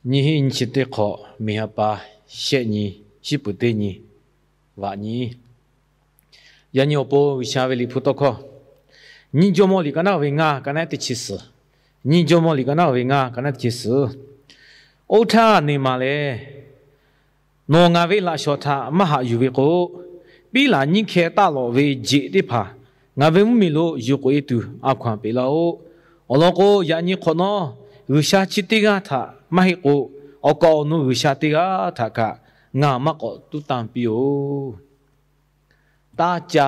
Nyiˇ hinˉ nyiˇ chi teˇ hk'awꞈ, miˬ ha pa shehˆ nyi, shiˉ peuˍ teˇ nyi, vaꞈ nyi. Yaꞈ nyi awˬ pon G'uiˬsha ve Liꞈ hpu tawˇ hkawˇ, Nyiˇ Jawˇmawˇ liꞈ ka naˉ ve ngaˇ, ka naˉ teˇ chi suhˍ. Nyiˇ Jawˇmawˇ liꞈ ka naˉ ve ngaˇ, ka naˉ teˇ chi suhˍ. Oˇ htaˇ neˬ maˬ lehˬ, nawˬ ngaˬ ve laꞈ shawnˍ htaꞈ maˇ haꞈ yuˬ ve k'o, piˉ laˬ nyiˇ hkeh taˆ lawꞈ ve jeꞈ teˇ hpaˍ ngaˬ ve mvuhˇmiˬ lo yuˬ k'oꞈ e tuˬ a hkaw-anˬ peꞈ laˇ-oˆ. Awˬ lawn k'o, yaꞈ nyi hk'awꞈ nawˉ G'uiˬsha chi teˇ g'aˇ htaꞈ maˇ heˆ k'o, awˬ kaˍ awˬ nu G'uiˬsha teˇ g'aˇ htaꞈ kaꞈ ngaˬ maˇ k'awꞈ tuˉ tanˇ piˇ-oˬ. Taˇ ca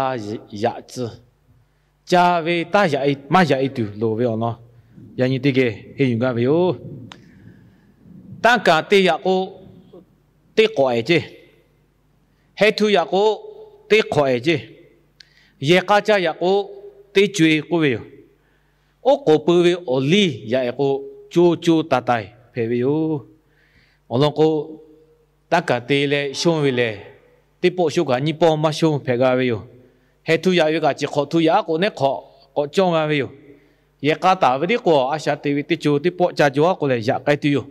yaꞈ tcuh, ca ve taˇ yaꞈ, maˇ yaꞈ e tuˬ loˍ ve awˬ lawn, yaꞈ nyi teˇ geh henˇ yuˬ gaˇ ve yoˬ. Tanˇ kaˬ te yaꞈ k'o, teˇ k'awꞈ ehˍ ceˇ. Heh htu yaꞈ k'o, teˇ hk'awꞈ ehˍ ceˇ. Yehˬ k'a ca yaꞈ k'o, teˇ co-e k'oˆ ve yoˬ. Oˉ k'oˍ pui ve awˬ liˇ yaꞈ ehˍ k'o, co co taiˍ taiˍ hpehꞈ ve yoˬ. Awˬ lawn k'o, tanˇ kaˬ te leh shonˇ ve lehˬ, teˇ pawˆ shonˇ kaꞈ nyiˇ pawˆ maˇ shonˇ hpehꞈ g'a ve yoˬ. Heh htu yaꞈ ve kaꞈ chi hk'awꞈ htu yaꞈ a k'o, neˉ hk'awꞈ k'awꞈ cawˇ g'a ve yoˬ. Yehˬ k'a taˍ ve tiˉ k'o, a shaꞈ te ve teˇ co teˇ pawˆ ca jaw a k'o lehˬ, yaꞈ k'ai tuˬ yoˬ.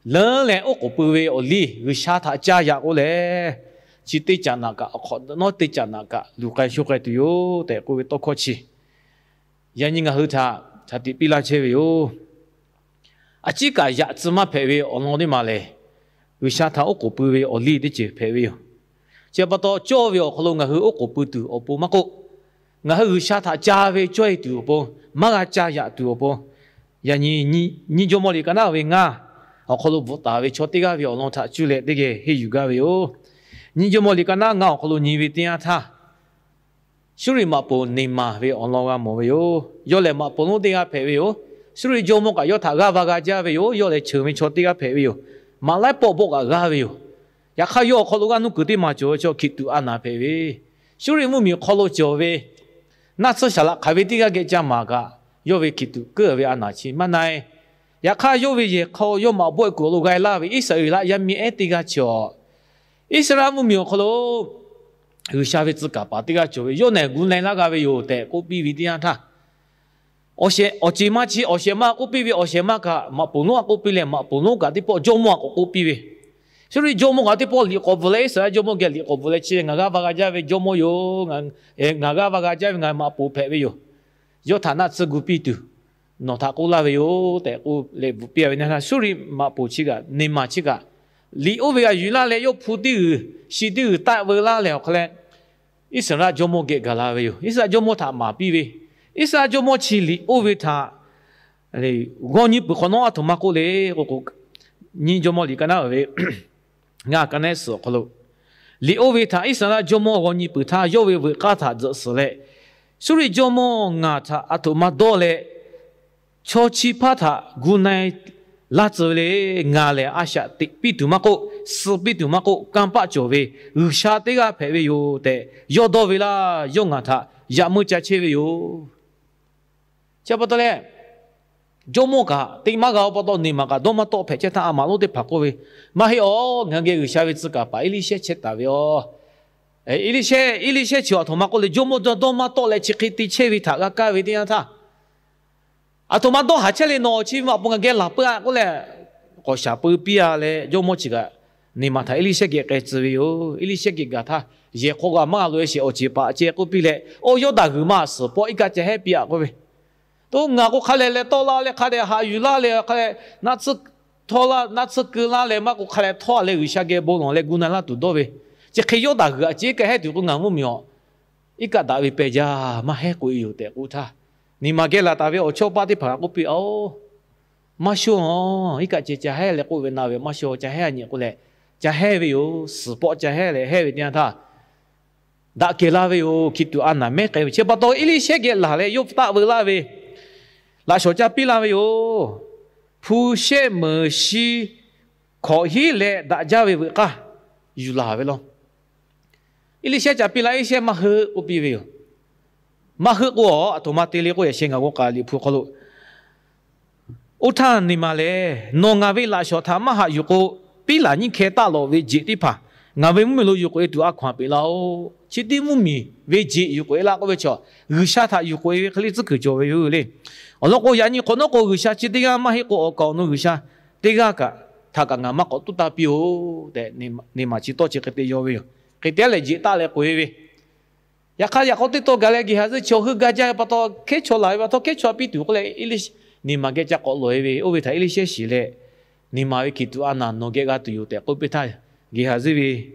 Leuˉ leh oˉ k'oˍ pui ve awˬ liˇ G'uiˬsha htaꞈ ca yaꞈ k'o lehˬ, chi teˇ caꞈ naꞈ kaꞈ, awˬ hk'awꞈ nawˉ teˇ caꞈ naꞈ kaꞈ luˬ k'ai shonˇ k'ai tuˬ yoˬ tehꞈ k'oˆ ve tawˇ hkawˇ chi, yaꞈ nyi ngaˬ hui htaꞈ htaꞈ tiꞈ piˇ laˇ chehˇ ve yoˬ. A ciˉ kaꞈ yaꞈ tcuh maˇ hpehꞈ ve awˬ lawn teˇ maˬ lehˬ, G'uiˬsha htaꞈ oˉ k'oˍ pui ve awˬ liˇ teˇ ceuˬ hpehꞈ ve yoˬ. Chi pa taw, cawˇ ve awˬ hk'aw lo ngaˬ hui oˉ k'oˍ pui tuˬ awˬ pon maˇ k'oˆ, ngaˬ hui G'uiˬsha htaꞈ ca ve cawˇ e tuˬ awˬ pon, maˇ g'a ca yaꞈ tuˬ awˬ pon, yaꞈ nyi Nyiˇ Jawˇmawˇ liꞈ ka naˉ ve ngaˇ awˬ hk'aw lo bvuhꞈ taˍ ve chaw teˇ g'aˇ ve awˬ lawn htaꞈ cuˇ leh teˇ geh henˇ yuˬ gaˇ ve yoˬ. Nyiˇ Jawˇmawˇ liꞈ ka naˉ ngaˇ awˬ hk'aw lo nyi ve teˇ yanˇ htaˇ, Suˇriˆ maꞈ poˍ neˬ maˬ ve awˬ lawn g'a mawˬ ve yoˬ. Yawˇ lehˬ maꞈ poˍ lonˉ teˇ g'aˇ hpehꞈ ve yoˬ. Suˇriˆ jawˇmawˇ kaꞈ yawˇ htaꞈ g'aˇ va g'a jaˇ ve yoˬ. Yawˇ lehˬ cheuˬ ve chaw teˇ g'aˇ hpehꞈ ve yoˬ. Maꞈ laiˉ pawˆ bawˆ kaꞈ g'aˇ ve yoˬ. Yaꞈ hk'aˇ, yawˇ awˬ hk'aw lo g'aˇ nuˇ kuiˬ teˇ maˬ cawˬ ve chaw Hkiˬ tuꞈ a naˍ hpehꞈ ve, Suˇriˆ mvuhˇmiˬ awˬ hk'aw lo cawˬ ve naˆ tsuhˇ shaˍ laꞈ hk'aˬ ve teˇ g'aˇ geh ca maˍ kaꞈ, yawˇ ve Hkiˬ tuꞈ keuˆ ve a naˍ chi maˇ na e. Yaꞈ hk'aˇ, yawˇ ve yehˬ hk'aw yawˇ maꞈ bawˆ e kuiˬ awˬ lo g'a e laˇ ve Iˉsaˍreˍlaˆ yaˇ miˇ ehˉ teˇ g'aˇ chi awˬ, Iˉsaˍreˍlaˆ mvuhˇmiˬ awˬ hk'aw lo G'uiˬsha ve tcuh kaˍ paˍ teˇ g'aˇ cawˬ ve, yawˇ nehˬ gu na e laˇ g'a ve yoˬ tehꞈ k'oˆ piˇ ve teˇ yanˇ htaˇ, awˬ shehˍ awˬ ceˬ ma chi awˬ shehˍ ma k'oˆ piˇ ve, awˬ shehˍ ma kaꞈ maꞈ poˍ lonˉ a k'oˆ piˇ leh, maꞈ poˍ lonˉ kaꞈ teˇ pawˆ jawˇmawˇ a k'awꞈ k'oˆ piˇ ve, Suˇriˆ jawˇmawˇ kaꞈ teˇ pawˆ liꞈ k'awꞈ bvuhꞈ leh, Iˉsaˍreˍlaˆ jawˇmawˇ geh liꞈ k'awꞈ bvuhꞈ leh chi, ngaˬ g'aˇ va g'a jaˇ ve jawˇmawˇ yoˬ. Ngaˬ g'aˇ va g'a jaˇ ve ngaˬ maꞈ poˍ hpehꞈ ve yoˬ. Yawˇ htaꞈ naˆ tsuhˇ gu piˇ tuˬ nawˬ htaꞈ k'oˆ laˇ ve yoˬ tehꞈ k'oˆ leh bvuhꞈ piˇ ve teˇ yanˇ htaˇ, Suˇriˆ maꞈ poˍ chi kaꞈ, neˬ maˬ chi kaꞈ, liꞈ oˇ ve g'a yuˬ laˇ leh yawˇ hpu teˇ g'uiˬ shi teˇ g'uiˬ taˆ veu laˇ leh awˬ hk'a leh, Iˉsaˍreˍlaˆ jawˇmawˇ geh gaˬ la ve yoˬ. Iˉsaˍreˍlaˆ jawˇmawˇ htaꞈ maˍ piˇ ve, Iˉsaˍreˍlaˆ jawˇmawˇ chi liꞈ oˇ ve htaꞈ g'aw nyi peuˬ hk'awꞈ nawˉ a htoꞈ ma k'oˆ le k'o, Nyiˇ Jawˇmawˇ liꞈ ka naˉ ve ngaˇ ka naˉ suhˍ awˬ hk'aw lo, liꞈ oˇ ve htaꞈ Iˉsaˍreˍlaˆ jawˇmawˇ g'aw nyi peuˬ htaˇ, yawˇ ve veuꞈ k'aˇ htaꞈ tzuhꞈ suhˍ leh, Suˇriˆ jawˇmawˇ ngaˬ htaꞈ a htoꞈ ma dawˇ leh, chaw chi hpaˇ htaꞈ gu na e laˇ tcuh ve le. Ngaˬ lehˬ a shaꞈ teꞈ piˇ tuˬ maˇ k'oˆ, suh piˇ tuˬ maˇ k'oˆ, kanˇ paˆ cawˬ ve G'uiˬsha teˇ g'aˇ hpehꞈ ve yoˬ tehꞈ yawˇ dawˇ ve laˇ. Yawˇ ngaˬ htaꞈ yaꞈ meuˇ ca chehˇ ve yoˬ. Chi pa taw leh, jawˇmawˇ kaꞈ teˇ maˇ g'a-o pa taw, neˬ maˬ kaꞈ dawˇ maˇ tawˆ hpehꞈ chehˇ htaˇ, a maꞈ lonˉ teˇ hpaˍ k'oˆ ve, Maˇ heˆ-oˬ, ngaˬ hui geh G'uiˬsha ve tcuh kaˍ paˍ Eˇliˇshehˇ chehˇ taˍ ve yoˬ. Eˇliˇshehˇ, Eˇliˇshehˇ chi a htoꞈ ma k'oˆ leh jawˇmawˇ dawˇ maˇ tawˆ leh chi hk'e te chehˇ ve htaꞈ g'a kaˇ ve teˇ yanˇ htaˇ, a htoꞈ ma dawˇ haˍ chehˇ le, nawˬ chi maꞈ poˍ ngaˬ geh laˬ peuˬ-a k'oˆ leh, k'awꞈ shaˍ peu piˇ-a leh, jawˇmawˇ chi kaꞈ neˬ maˬ htaꞈ Eˇliˇshehˇ geh k'ai tcuh ve yoˬ. Eˇliˇshehˇ geh gaˬ htaˇ, yehˬ hk'aw g'a maˇ g'a loꞈ-e sheˍ, awˬ ceˬ paˍ ceh k'oˆ piˇ leh, Oˇ Yawˇdanˍ g'uiˬ ma suhˍ pawˆ iˉ kaˆ ca hehˉ piˇ-a k'oˆ ve, To ngaˬ k'o hk'a lehˬ leh tawˆ la leh hk'a dehꞈ haꞈ yuˬ laˇ leh hk'a dehꞈ naˆ tsuhˇ htawˇ laˇ, naˆ tsuhˇ keu laˇ leh maˇ k'o hk'a dehꞈ htawˇ-a leh G'uiˬsha geh bon lawˬ leh gu na laˇ tuˬ dawˇ ve, chi hk'e Yawˇdanˍ g'uiˬ a ciˉ iˉ kaˆ hehˉ tuˬ k'o, ngaˬ mvuhˇmiˬ awˬ iˉ kaˆ daꞈ ve pehˬ jaˇ, maˇ hehˉ k'oꞈ-e yoˬ tehꞈ k'oˆ htaˇ, neˬ maˬ geh laˬ taˍ ve awˬ chawˇ paˆ teˇ hpaˍ kaꞈ k'oˆ piˇ-a-oˬ, Maˇ shonˇ-aˬ, iˉ kaˆ ceh ca hehˉ leh k'oˆ ve na ve, maˇ shonˇ, ca hehˉ-a nyi k'oˆ leh, ca hehˉ ve yoˬ. Suhˍ pawˆ ca hehˉ leh hehˉ ve teˇ yanˇ htaˇ, daꞈ kehˬ la ve yoˬ. Hkiˬ tuꞈ a naˍ mehˉ k'ai ve chi pa taw, Eˇliˇshehˇ geh laˬ leh yawˇ taˆ veu laˇ ve, laꞈ shawnˍ ca piˇ la ve yoˬ. Hpu shehˆ meuˍ shi hkawꞈ hiˉ leh daꞈ jaˇ ve veuꞈ k'aˇ yuˬ laˬ ve law. Eˇliˇshehˇ ca piˇ laˇ, Eˇliˇshehˇ maˇ heuˆ k'oˆ piˇ ve yoˬ. Maˇ heuˆ k'o, a htoꞈ ma te le k'oˆ, yaꞈ sheh ngaˬ g'aw k'aꞈ liꞈ hpu hk'aw lo, Oˇ htaˇ neˬ maˬ lehˬ, nawˬ ngaˬ ve laꞈ shawnˍ htaꞈ maˇ haꞈ yuˬ k'o, piˉ laˬ nyiˇ hkeh taˆ lawꞈ ve jeꞈ teˇ hpaˍ ngaˬ ve mvuhˇmiˬ lo yuˬ k'oꞈ-e tuˬ a hkaw-anˬ peꞈ laˇ-oˆ. Chi teˇ mvuhˇmiˬ ve jeꞈ yuˬ k'oꞈ-e laˇ k'oˆ ve chaw, G'uiˬsha htaꞈ yuˬ k'oꞈ-e ve hk'e le tcuhˉ kuiˬ cawˬ ve yoˬ le. Awˬ lawn k'o, yaꞈ nyi hk'awꞈ nawˉ k'o, G'uiˬsha chi teˇ g'aˇ maˇ heˆ k'o, awˬ kaˍ awˬ nu G'uiˬsha teˇ g'aˇ kaꞈ htaꞈ kaꞈ ngaˬ maˇ k'awꞈ tuˉ taˇ piˇ-oˬ tehꞈ, neˍmaˍ chi tawˇ chi hk'e te yaw ve yoˬ. Hk'e te leh jiꞈ taˆ leh k'oꞈ-e ve, yaꞈ hk'aˇ yaꞈ k'aw teˇ taw gaˬ leh geh haˍ zuhˇ chi awˬ hui ga jaˇ ve pa taw, hkehˉ chaw laˬ ve pa taw, hkehˉ chaw piˇ tuˬ k'oˆ leh, neˍmaˍ geh ca k'awꞈ lawˬ-e ve, oˇ ve htaꞈ Eˇliˇshehˇ shiˍ leh, neˍmaˍ ve hkiˬ tuꞈ a naˍ nawˬ geh g'a tuˬ yoˬ tehꞈ k'oˆ piˇ htaˇ, geh haˍ zuhˇ ve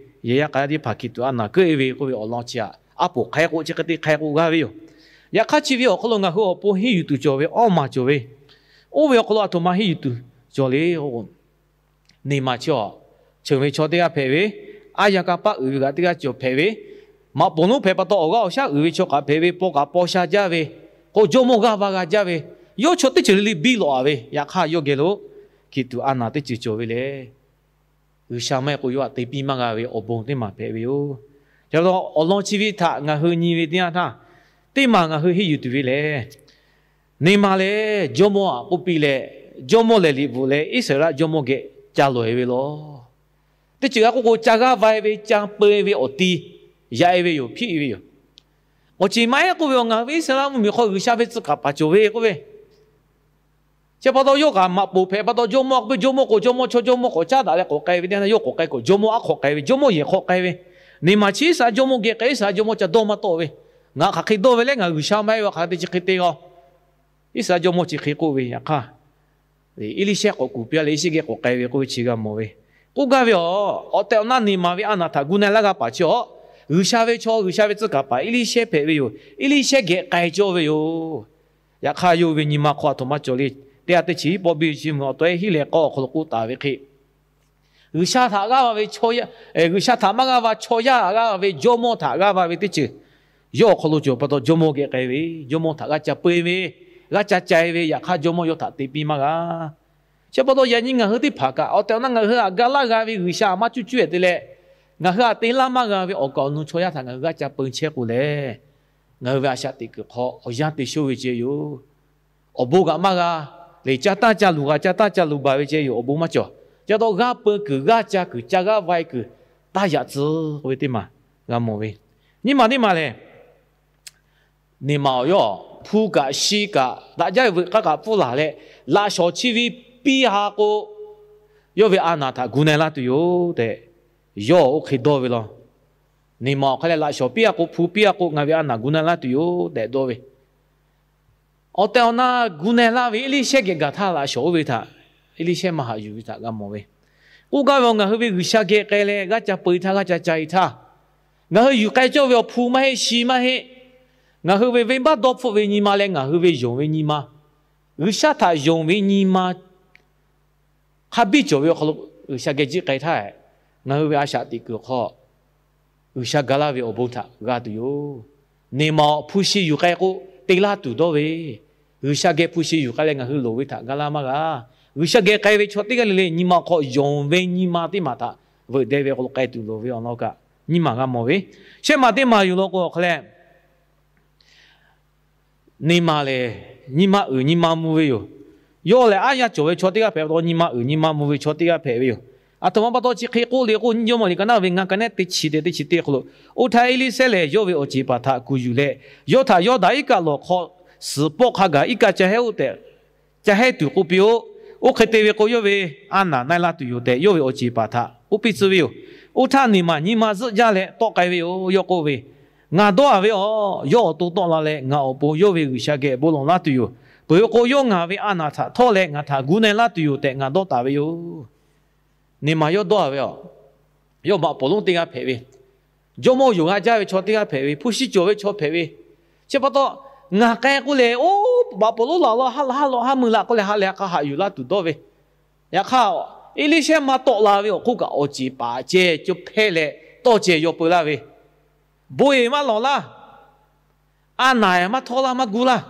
yehˬ yaˇ k'a yaˇ teˇ hpaˍ hkiˬ tuꞈ a naˍ keuˆ-e ve k'oˆ ve awˬ lawn chi aꞈ, aˉ poꞈ hk'ai k'o chi hk'e te hk'ai k'o g'a ve yoˬ. Yaꞈ hk'aˇ chi ve awˬ hk'aw lo ngaˬ hui awˬ pon henˇ yuˬ tuˬ cawˬ ve, awˇ maˬ cawˬ ve, oˇ ve awˬ hk'aw lo aˬ htoꞈ ma henˇ yuˬ tuˬ cawˬ le k'o, neˍmaˍ chi awˬ, cheuˬ ve chaw teˇ g'aˇ hpehꞈ ve, aˉ yanˇ kanˇ paˆ uiˍ ve kaꞈ teˇ g'aˇ cawˬ hpehꞈ ve, maꞈ poˍ lonˉ hpehꞈ pa taw awˬ g'aˇ awˬ shaˉ uiˍ ve chaw kaꞈ hpehꞈ ve, paw kaꞈ paw sha jaˇ ve, k'o jawˇmawˇ g'aˇ va g'a jaˇ ve, yawˇ chaw teˇ ceuˬ le le biˇ lawꞈ-a ve, yaꞈ hk'aˇ yawˇ geh lo hkiˬ tuꞈ a naˍ teˇ ceuˬ cawˬ ve lehˬ, G'uiˬsha maˇ heˆ k'o yawˇ htaꞈ te piˇ maˇ g'a ve awˬ bon teˇ maˬ hpehꞈ ve yoˬ. Chi pa taw awˬ lawn chi ve htaꞈ ngaˬ hui nyi ve teˇ yanˇ htaˇ, teˇ maˬ ngaˬ hui henˇ yuˬ tuˬ ve lehˬ, neˍmaˍ lehˬ jawˇmawˇ aꞈ k'oˆ piˇ leh, jawˇmawˇ lehˬ liꞈ bvuhꞈ leh Iˉsaˍreˍlaˆ jawˇmawˇ geh ca lawˬ-e ve law. Teˇ ceuˬ g'a k'oˆ k'o, ca g'aˇ va-e ve, ca peu-e ve awˬ ti yaꞈ-e ve yoˬ, hpiˆ-e ve yoˬ. Awˬ ceˬ maˇ heˆ k'oˆ ve, ngaˬ hui ve Iˉsaˍreˍlaˆ mvuhˇmiˬ hk'aw G'uiˬsha ve tcuh kaˍ paˍ cawˬ ve k'oˆ ve, chi pa taw yawˇ kaꞈ maꞈ poˍ hpehꞈ pa taw jawˇmawˇ k'oˆ ve, jawˇmawˇ k'o jawˇmawˇ chaw jawˇmawˇ k'awꞈ caˉ daꞈ leh k'awꞈ k'ai ve teˇ yanˇ, yawˇ k'awꞈ k'ai k'o jawˇmawˇ aˉ hk'awꞈ k'ai ve, jawˇmawˇ yehˬ hk'awꞈ k'ai ve, neˍmaˍ chi Iˉsaˍreˍlaˆ jawˇmawˇ geh k'ai, Iˉsaˍreˍlaˆ jawˇmawˇ ca dawˇ maˇ tawˆ ve, ngaˬ hk'aˬ hk'e dawˇ ve leh ngaˬ G'uiˬsha maˇ heˆ ve hk'aˬ hk'e te chi hk'e te-a. Iˉsaˍreˍlaˆ jawˇmawˇ chi hk'e k'oˆ ve, yaꞈ hk'aˇ Eˇliˇshehˇ k'awꞈ kuˬ piˇ leh Eˇliˇshehˇ geh k'awꞈ k'ai ve k'oˆ ve chi g'a mawˬ ve. K'oˆ gaˇ ve, awˬ, awˬ tehˬ awˬ na neˍmaˍ ve a naˍ htaꞈ gu na-e laˇ g'a paˍ chi awˬ, G'uiˬsha ve chaw, G'uiˬsha ve tcuh kaˍ paˍ Eˇliˇshehˇ hpehꞈ ve yoˬ. Eˇliˇshehˇ geh k'ai cawˇ ve yoˬ. Yaꞈ hk'aˇ yawˇ ve nyi ma hk'aw aˬ htoꞈ ma cawˬ le. Teˇ g'aˇ teˇ chi hiˉ pawˆ biˇ chi mvuhˬ awˬ tawˇ-e hiˉ leh k'aw awˬ hk'aw lo k'oˆ taˍ ve hk'e, G'uiˬsha htaꞈ g'aˇ va ve chaw yaˇ, G'uiˬsha htaꞈ maˇ g'aˇ va chaw yaˇ g'aˇ va ve, jawˇmawˇ htaꞈ g'aˇ va ve teˇ ceuˬ yawˇ awˬ hk'aw lo cawˬ pa taw jawˇmawˇ geh k'ai ve, jawˇmawˇ htaꞈ g'a ca peu-e ve, g'a ca ca-e ve, yaꞈ hk'aˇ jawˇmawˇ yawˇ htaꞈ te piˇ maˇ g'a. Chi pa taw yaꞈ nyi ngaˬ hui teˇ hpaˍ kaꞈ awˬ tehˬ awˬ na ngaˬ hui htaꞈ ga laˇ g'a ve G'uiˬsha maˇ cuˇ cuˇ-e te leh, ngaˬ hui htaꞈ te laˇ maˇ g'a ve awˬ kaˍ awˬ nu chaw yaˇ htaꞈ ngaˬ hui g'a ca peu chehˇ k'o lehˬ, ngaˬ hui ve a shaꞈ teꞈ kuiˬ hk'aw awˬ yanˇ te shonˇ ve ceh yoˬ. Awˬ bon kaꞈ maˇ g'a leh, ca taˇ ca luˬ g'a, ca taˇ ca luˬ baˬ ve ceh yoˬ. Awˬ bon maˇ cawˬ. Ca taw g'aˇ peu kuiˬ, g'aˇ ca kuiˬ, ca g'aˇ va-e kuˬ taˇ yaꞈ tcuh k'oˆ ve teˇ maˬ g'a mawˬ ve. Nyiˇ maˬ teˇ maˬ lehˬ, neˍmaˍ awˬ yawˇ hpu kaꞈ shi kaꞈ daꞈ jaˇ ve veuꞈ k'aˇ kaꞈ pfuhˇ laˬ leh, laꞈ shawnˍ chi ve piˇ ha k'o, yawˇ ve a naˍ htaꞈ gu na-e laˇ tuˬ yoˬ tehꞈ, yawˇ oˇ hk'e dawˇ ve law. Neˍmaˍ awˬ hk'aw leh laꞈ shawnˍ piˇ ha k'o, hpu piˇ ha k'o, ngaˬ ve a naˍ gu na-e laˇ tuˬ yoˬ tehꞈ dawˇ ve. Awˬ tehˬ awˬ na gu na-e laˇ ve Eˇliˇshehˇ geh gaˬ htaˇ, laꞈ shawnˍ oˇ ve htaꞈ Eˇliˇshehˇ maˇ haꞈ yuˬ ve htaꞈ g'a mawˬ ve. K'oˆ gaˇ ve, ngaˬ hui ve G'uiˬsha geh k'ai leh g'aˇ ca peu-e htaˇ, g'aˇ ca ca-e htaˇ, ngaˬ hui yuˬ k'ai cawˇ ve awˬ hpu maˇ heˆ, shi maˇ heˆ, ngaˬ hui ve venˇbaˆ dawˇ hpfuhˆ ve nyi ma leh ngaˬ hui ve yonˍ ve nyi ma, G'uiˬsha htaꞈ yonˍ ve nyi ma hk'a biˇ cawˬ ve awˬ hk'aw lo G'uiˬsha geh jiˆ k'ai htaˇ, ngaˬ hui ve a shaꞈ teꞈ kuiˬ awˬ hk'aw G'uiˬsha ga laˇ ve awˬ bon htaꞈ g'a tuˬ yoˬ. Neˍmaˍ awˬ hpu shi yuˬ k'ai k'o, te laˇ tuˬ dawˇ ve, G'uiˬsha geh hpu shi yuˬ k'ai leh ngaˬ hui loˍ ve htaꞈ ga laˇ maˇ g'a. G'uiˬsha geh k'ai ve chaw teˇ g'aˇ le le nyi ma awˬ hk'aw yonˍ ve nyi ma teˇ maˬ htaꞈ veuꞈ deh ve awˬ hk'aw lo k'ai tuˬ loˍ ve awˬ lawn kaꞈ, nyiˇ maˬ g'a mawˬ ve. Shehˆ maˬ teˇ maˬ yoˬ law k'o, awˬ hk'aw leh neˍmaˍ lehˬ nyi ma uiˍ nyi ma mvuh ve yoˬ. Yawˇ lehˬ aˉ yanˇ cawˬ ve chaw teˇ g'aˇ hpehꞈ pa taw, nyi ma uiˍ nyi ma mvuh ve chaw teˇ g'aˇ hpehꞈ ve yoˬ. Aˬ htoꞈ ma pa taw chi hk'e k'oˆ le k'o, Jawˇmawˇ liꞈ ka naˉ ve ngaˇ ka nehˉ teˇ chi te teˇ chi teˇ awˬ hk'aw lo, oˇ htaˇ Eˇliˇsehˇ lehˬ yawˇ ve awˬ ceˬ paˍ htaꞈ kuˬ yuˬ leh, yawˇ htaꞈ Yawˇdanˍ iˉ kaˆ lawˬ hk'aw suhˍ pawˆ hk'a gaˬ iˉ kaˆ ca hehˉ-oˆ tehꞈ, ca hehˉ tuˬ k'oˆ piˇ-oˆ. Oˇ hk'e te ve k'o, yawˇ ve a naˍ na-e laˇ tuˬ yoˬ tehꞈ, yawˇ ve awˬ ceˬ paˍ htaꞈ k'oˆ piˇ tcuh ve yoˬ. Oˇ htaˇ neˍmaˍ nyi ma zuhˆ jaˇ leh tawˆ k'ai ve yoˬ. Yawˇ k'oˆ ve, Ngaˬ dawˇ-a ve awˬ, yawˇ awˬ to tawˆ la leh ngaˬ awˬ pon yawˇ ve G'uiˬsha geh bon lawˬ laˇ tuˬ yoˬ. Peuˬ ve k'o, yawˇ ngaˬ ve a naˍ htaꞈ htawˇ leh ngaˬ htaꞈ gu na-e laˇ tuˬ yoˬ tehꞈ ngaˬ dawˇ taˍ ve yoˬ. Neˍmaˍ yawˇ dawˇ-a ve awˬ, yawˇ maꞈ poˍ lonˉ teˇ g'aˇ hpehꞈ ve, jawˇmawˇ yonˍ g'a jaˇ ve chaw teˇ g'aˇ hpehꞈ ve, hpu shi cawˬ ve chaw hpehꞈ ve, chi pa taw ngaˬ k'ai k'oˆ leh, oˇ maꞈ poˍ lonˉ laˬ law, ha laˬ ha law ha mui laˬ k'oˆ leh ha leh ha k'a haꞈ yuˬ laˇ tuˬ dawˇ ve. Yaꞈ hk'aˇ, Eˇliˇshehˇ maˇ tawˆ la ve awˬ hk'oˆ kaꞈ awˬ ceˬ paˍ ceh cawˇ hpehˇ leh tawˇ ceh yaw peu laˇ ve, bon-eˬ maˇ lawˬ laˇ, a naˍ-eˬ maˇ htawˇ laˇ maˇ gu laˇ,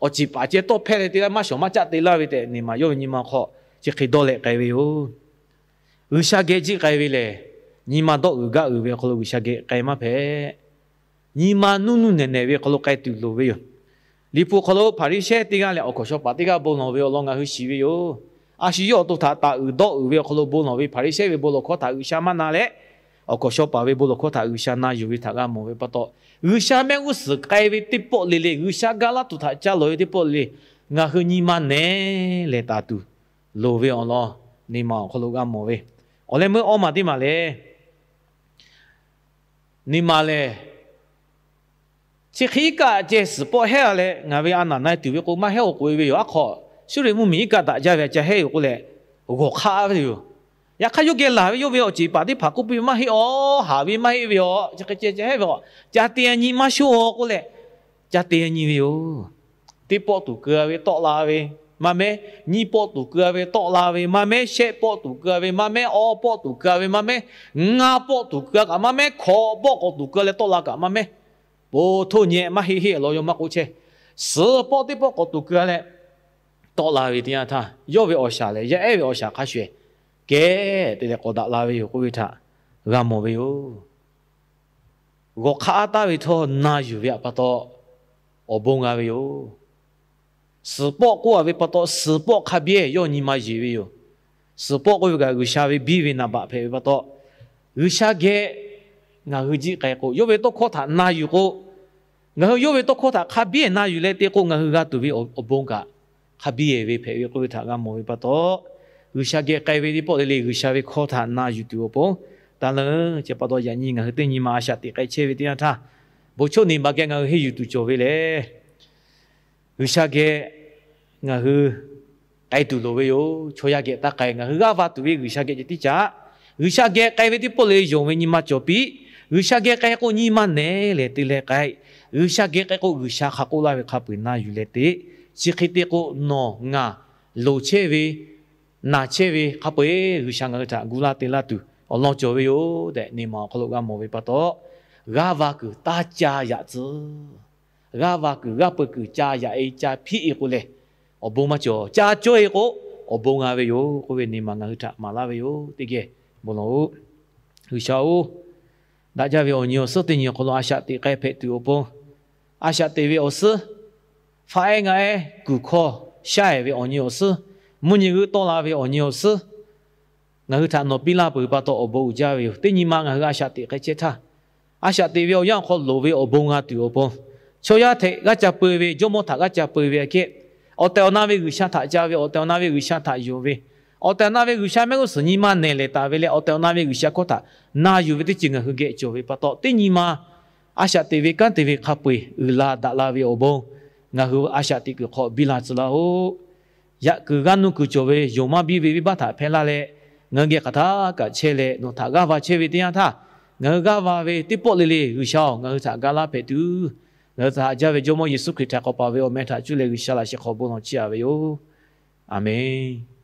awˬ ceˬ paˍ ceh tawˇ hpehˇ leh te laˇ, maˇ shawˍ maˇ caˆ te laˇ ve tehꞈ, neˍmaˍ yawˇ ve nyi ma hk'aw chi hk'e dawˇ leh k'ai ve yoˬ. G'uiˬsha geh jiˆ k'ai ve lehˬ, nyi ma dawˇ uiˍ gaˇ uiˍ ve awˬ hk'aw lo G'uiˬsha geh k'ai maˇ hpehꞈ. Nyi ma nuˇ nuˇ nehˬ nehˬ ve awˬ hk'aw lo k'ai tuˬ loˍ ve yoˬ. Liꞈ hpu hk'aw lo Hpaˍriˍsehˇ teˇ g'aˇ leh awˬ hkawnˍ shaw paˍ teˇ g'aˇ bon lawˬ ve awˬ lawn ngaˬ hui shiˍ ve yoˬ. A shu yawˇ awˬ to htaꞈ taˍ uiˍ dawˇ uiˍ ve awˬ hk'aw lo bon lawˬ ve Hpaˍriˍsehˇ ve bon lawˬ hkawˇ htaꞈ G'uiˬsha maˇ na leh, awˬ hkawnˍ shaw paˍ ve bon lawˬ hkawˇ htaꞈ G'uiˬsha na yuˬ ve htaꞈ g'a mawˬ ve pa taw, G'uiˬsha mehˆ g'uˇ suhˍ k'ai ve teˇ pawˆ le le, G'uiˬsha ga laˇ tuˬ htaꞈ ca lawˬ ve teˇ pawˆ le le, ngaˬ hui nyi ma nehˬ leh taˍ tuˬ loˍ ve awˬ lawn Nyi ma awˬ hk'aw lo g'a mawˬ ve, awˬ leh meuˇ awˇ maˬ teˇ maˬ le, nyi ma lehˬ, chi hk'e iˉ kaˆ ceh suhˍ pawˆ hehˉ a leh ngaˬ ve a naˬ na e tuˬ ve k'o maˇ heˆ awˬ k'oꞈ e ve yoˬ. Aˉ hk'aw, Suˇriˆ mvuhˇmiˬ iˉ kaˆ daꞈ jaˇ ve a ca hehˉ yoˬ k'oˆ leh, g'awˬ hk'aˆ ve yoˬ. Yaꞈ hk'aˇ, yawˇ geh laˬ ve yawˇ ve awˬ ceˬ paˍ teˇ hpaˍ k'oˆ piˇ ve, maˇ heˆ aw, haˍ ve maˇ heˆ ve aw, chi hk'e ceh ca hehˉ ve aw, ca te a nyi maˇ shonˇ aw k'oˆ leh, ca te a nyi ve yoˬ. Teˇ pawˆ tuˬ keu a ve tawˆ la ve maˇ mehˉ, nyiˇ pawˆ tuˬ keu a ve tawˆ la ve maˇ mehˉ, shehˆ pawˆ tuˬ keu a ve maˇ mehˉ, awˇ pawˆ tuˬ keu a ve maˇ mehˉ, ngaˇ pawˆ tuˬ keu a kaꞈ maˇ mehˉ, hkawꞈ pawˆ k'awꞈ tuˬ keu a leh tawˆ la kaꞈ maˇ mehˉ, po htoˇ nyeh maˇ heˆ heˆ law yaw maˇ k'oˆ chehˇ. Suhˍ pawˆ teˇ pawˆ k'awꞈ tuˬ keu a leh tawˆ la ve teˇ yanˇ htaˇ, yawˇ ve awˬ shaˍ lehˬ, yaˇ ehˉ ve awˬ shaˍ hk'a shuˍ ehˍ kehˉ te leh k'awꞈ daꞈ la ve yoˬ k'oˆ ve htaꞈ g'a mawˬ ve yoˬ. G'awˬ hk'aˆ aˉ taˉ ve htawˇ na yuˬ ve pa taw, awˬ bon g'a ve yoˬ. Suhˍ pawˆ k'oˆ a ve pa taw, suhˍ pawˆ hk'a biˇ yawˇ nyi ma yeˬ ve yoˬ. Suhˍ pawˆ k'oˆ ve kaꞈ G'uiˬsha ve biˇ ve naˍ baꞈ hpehꞈ ve pa taw, G'uiˬsha geh ngaˬ hui jiˆ k'ai k'o, yawˇ ve tawˇ hkawˇ htaꞈ na yuˬ k'o, ngaˬ hui yawˇ ve tawˇ hkawˇ htaꞈ hk'a biˇ na yuˬ leh te k'o, ngaˬ hui g'a tuˬ ve awˬ bon kaꞈ hk'a biˇ ve hpehꞈ ve k'oˆ ve htaꞈ g'a mawˬ ve pa taw, G'uiˬsha geh k'ai ve teˇ pawˆ le le G'uiˬsha ve hkawˇ htaꞈ na yuˬ tuˬ awˬ pon, taˇ leuˉ. Chi pa taw yaꞈ nyi ngaˬ hui teˇ nyi ma a shaꞈ teꞈ k'ai chehˇ ve teˇ yanˇ htaˇ, bon choˆ neˬ baˬ geh ngaˬ hui henˇ yuˬ tuˬ cawˬ ve lehˬ, G'uiˬsha geh ngaˬ hui k'ai tuˬ loˍ ve yoˬ. Chaw yaˇ geh taˇ k'ai, ngaˬ hui g'aˇ va tuˬ ve G'uiˬsha geh ceh tiˉ caꞈ. G'uiˬsha geh k'ai ve teˇ pawˆ le le yonˍ ve nyi ma cawˬ piˇ. G'uiˬsha geh k'ai k'o nyi ma nehˬ lehˬ te leh k'ai. G'uiˬsha geh k'ai k'o G'uiˬsha hk'a k'oˆ laˇ ve hk'a peu-eˬ na yuˬ leh te. Chi hk'e te k'o nawˬ ngaˬ loˍ chehˇ ve, naˬ chehˇ ve hk'a peu-eˬ G'uiˬsha ngaˬ hui htaꞈ gu laˇ te laˇ tuˬ awˬ lawn cawˬ ve yoˬ tehꞈ, neˇ ma awˬ hk'aw lo g'a mawˬ ve pa taw, g'aˇ va kuiˬ taˇ ca yaꞈ tcuh. G'aˇ va kuiˬ g'aˇ peu kuiˬ ca yaꞈ-e ca hpiˆ-e k'o lehˬ, awˬ bon maˇ cawˬ. Ca cawˇ-e k'o, awˬ bon g'a ve yoˬ k'oˆ ve neˇ ma ngaˬ hui htaꞈ maˍ laˇ ve yoˬ. Teˇ geh bon lawˬ-oꞈ. G'uiˬsha-oˬ, daꞈ jaˇ ve awˬ nyi awˬ suhˉ teˇ nyi awˬ hk'aw lo a shaꞈ teꞈ k'ai hpehꞈ tuˬ awˬ pon, a shaꞈ teꞈ ve awˬ suhˉ, faˆ-ehˉ ngaˆ-ehˉ kuˬ hkawˇ shaˉ-ehˍ ve awˬ nyi awˬ suhˉ, mvuhˇ nyi g'euˆ tawˆ la ve awˬ nyi awˬ suhˉ, ngaˬ hui htaꞈ nawˬ piˇ laˇ peuˬ pa taw awˬ bon uiˍ jaˇ ve yoˬ. Teˇ nyi ma ngaˬ hui a shaꞈ teꞈ k'ai chehˇ htaˇ, a shaꞈ teꞈ ve awˬ yanˇ awˬ hk'aw loˍ ve awˬ bon g'a tuˬ awˬ pon, chaw yaˇ htehꞈ g'aˇ ca peu ve, jawˇmawˇ htaꞈ g'aˇ ca peu ve aꞈ kehˉ, awˬ tehˬ awˬ na ve G'uiˬsha htaꞈ ca ve, awˬ tehˬ awˬ na ve G'uiˬsha htaꞈ yonˍ ve, awˬ tehˬ awˬ na ve G'uiˬsha mehˆ g'uˇ suhˍ nyi ma nehˬ lehˬ taˍ ve leh, awˬ tehˬ awˬ na ve G'uiˬsha hkawˇ htaꞈ na yuˬ ve teˇ ceuˬ ngaˬ hui geh cawˬ ve pa taw, teˇ nyi ma a shaꞈ teꞈ ve kanˉ te ve hk'a peu-eˬ uiˍ la daꞈ la ve awˬ bon, ngaˬ hui a shaꞈ teꞈ kuiˬ hk'aw biˇ la tcuh laˇ-oˆ. Yaꞈ kuiˬ g'aˇ nuˇ kuiˬ cawˬ ve yonˍ maˇ biˇ ve venˇbaˆ htaꞈ hpehˇ laˇ leh, ngaˬ hui geh hk'aˬ htaˇ kaꞈ chehˇ leh nawˬ htaꞈ g'aˇ va chehˇ ve teˇ yanˇ htaˇ, ngaˬ hui g'aˇ va ve teˇ pawˆ le le G'uiˬsha-oˬ, ngaˬ hui htaꞈ ga laˇ hpehꞈ tuˬ, ngaˬ hui htaꞈ haꞈ jaˇ ve Jawˇmawˇ Yeˍsuˆ Hkriꞈ htaꞈ k'awꞈ paˍ ve awˬ meh htaꞈ cuˇ leh G'uiˬsha laꞈ sheh hk'aw bon lawˬ chiˇ aꞈ ve yoˬ. Aˬmenˍ.